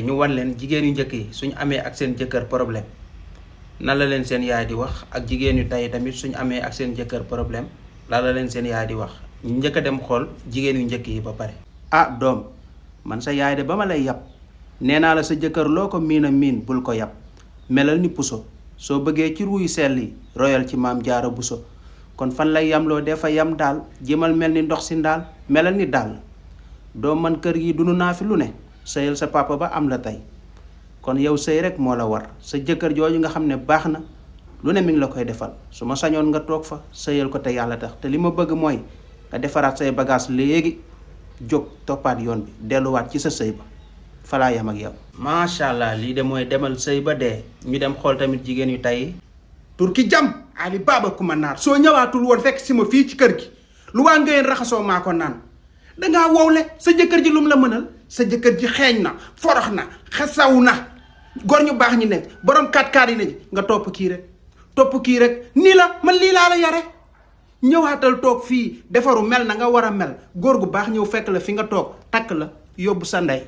ñu wan leen jigéen yu njëkk yi suñu amee ak seen jëkkër problème nan la leen seen yaay di wax ak jigéen yu tey tamit suñu amee ak seen jëkkër problème lan la leen seen yaay di wax ñu njëkk a dem xool jigéen yu njëkk yi ba pare. ah doom man sa yaay de ba ma lay yab nee naa la sa jëkkër loo ko miin a miin bul ko yab melal ni puso soo bëggee ci ruuyu sell yi royal ci maam jaara buso kon fan lay yamloo defa yam daal jéemal mel ni ndox si ndaal melal ni daal doom man kër gi dunu naa fi lu ne sëyal sa papa ba am la tey kon yow sëy rek moo la war sa jëkkër jooju nga xam ne baax na lu ne mi ngi la koy defal su ma sañoon nga toog fa sëyal ko te yàlla tax te li ma bëgg mooy nga defaraat say bagage léegi jóg toppaat yoon bi delluwaat ci sa sëy ba falaa yam ak yow. macha allah lii de mooy demal sëy ba dee ñu dem xool tamit jigéen yu tey. turki jam ali baaba kuma naar soo ñëwaatul woon fekk si ma fii ci kër gi lu waa ngeen raxasoo maa ko naan dangaa wowle sa jëkkër ji lu mu la mënal sa jëkkër ji xeeñ na forox na xasaw na gor ñu baax ñi nekk borom kaat-kaat yi ne nga topp kii rek nii la man lii laa la yare ñëwaatal toog fii defaru mel na nga war a mel góor gu baax ñëw fekk la fi nga toog takk la yóbbu sa ndey